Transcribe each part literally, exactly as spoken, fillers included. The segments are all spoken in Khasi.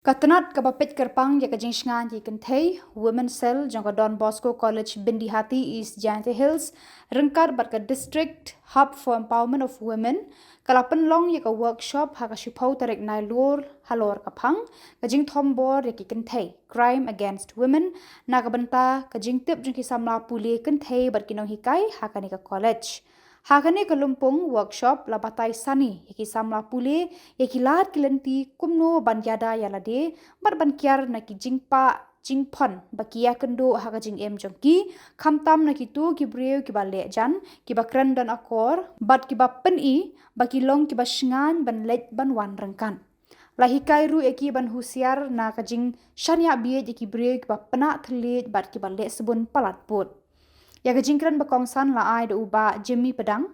Ka tnat kaba peit kyrpang ïa ka jingshngaiñ ki kynthei, Women Cell jong ka Don Bosco College, Byndihati, East Jaintia Hills, ryngkat bad ka District Hub for Empowerment of Women, ka la pynlong ïa ka workshop ha ka shiphew tarik Nailur halor ka phang, ka jingthombor ïa ki kynthei, Crime Against Women, na ka bynta ka jingtip jong ki samla pule kynthei bad ki nonghikai ha kane ka college. Ha kane ka lympung workshop la batai sani ïa ki samla pule ïa ki lad ki lynti kumno ban ïada ïalade bad ban kiar na ki jingpah jingphon ba ki ïakynduh ha ka jingim jong ki, khamtam na kito ki briew kiba leh jan, kiba kren don akor bad kiba pyni ba ki long kiba shngaiñ ban leit ban wan ryngkat. La hikai ruh ïa ki ban husiar na ka jingshaniah bieit ïa ki briew kiba pynah thylliej bad kiba leh sbun palat pud. Ïa ka jingkren ba kongsan la ai da u Bah Jimmy Padang,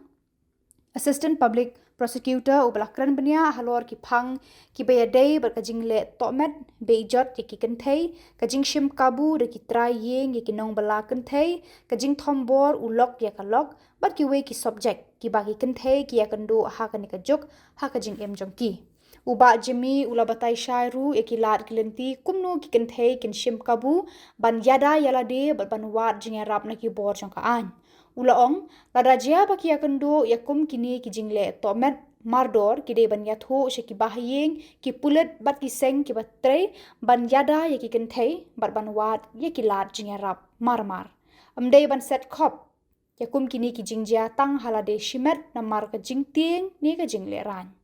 Assistant Public Prosecutor, uba la kren bniah halor ki phang kiba ïadei bad ka jingleh tohmet beiñjot ïa ki kynthei, ka jingshim kabu da ki trai ïing ïa ki nongbylla kynthei, ka jingthombor u lok ïa ka lok bad kiwei ki subject kiba ki kynthei ki ïakynduh ha kane ka juk ha ka jingim jong ki. U Bah Jimmy u la batai shai ruh ïa ki lad ki lynti kumno ki kynthei kin shim kabu ban ïada ïalade bad ban wad jingïarap na ki bor jong ka aiñ. U la ong, lada jia ba ki ïakynduh ïa kum kine ki jingleh tohmet mardor, ki dei ban ïathuh sha ki bahaïing, ki pulit bad ki seng kiba trei ban ïada ïa ki kynthei bad ban wad ïa ki lad jingïarap marmar. Ym dei ban set khop ïa kum kine ki jingjia tang ha lade shimet namar ka jingtieng ne ka jinglehraiñ.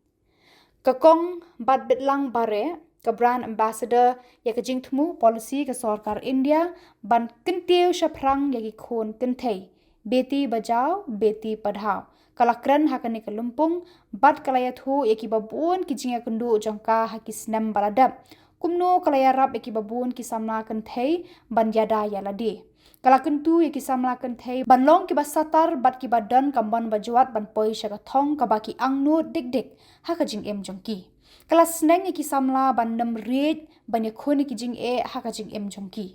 Ka Kong Batbietlang Bareh, ka Brand Ambassador ïa ka jingthmu policy ka sorkar India ban kyntiew shaphrang ïa ki khun kynthei, Beti Bachao, Beti Padhao, ka la kren ha kane ka lympung bad ka la ïathuh ïa kiba bun ki jingïakynduh jong ka ha ki snem ba la dep, kumno ka la ïarap ïa kiba bun ki samla kynthei ban ïada ïalade. Ka la kyntu ïa ki samla kynthei ban long kiba satar bad kiba don ka mon bajwat ban poi sha ka thong kaba ki angnud dik dik ha ka jingim jong ki. Ka la sneng ïa ki samla ban nym riej ban ïakhun ïa ki jingeh ha ka jingim jong ki.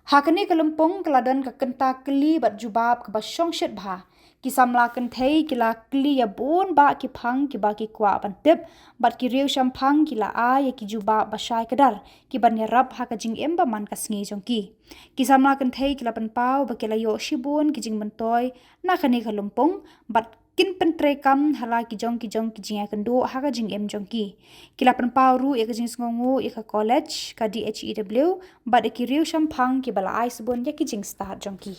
Ha kane ka lympung ka la don ka kynta kylli bad jubab kaba shongshit bha. Ki samla kynthei ki la kylli ïa bun bah ki phang kiba ki kwah ban tip bad ki riewshemphang ki la ai ïa ki jubab ba shai kdar kiban ïarap ha ka jingim ba man ka sngi jong ki. Ki samla kynthei ki la pynpaw ba ki la ïoh shibun ki jingmyntoi na kane ka lympung bad kin pyntreikam ha la ki jong ki jong ki jingïakynduh ha ka jingim jong ki. Ki la pynpaw ruh ïa ka jingsngewnguh ïa ka college, ka D H E W bad ïa ki riewshemphang kiba la ai sbun ïa ki jingstad jong ki.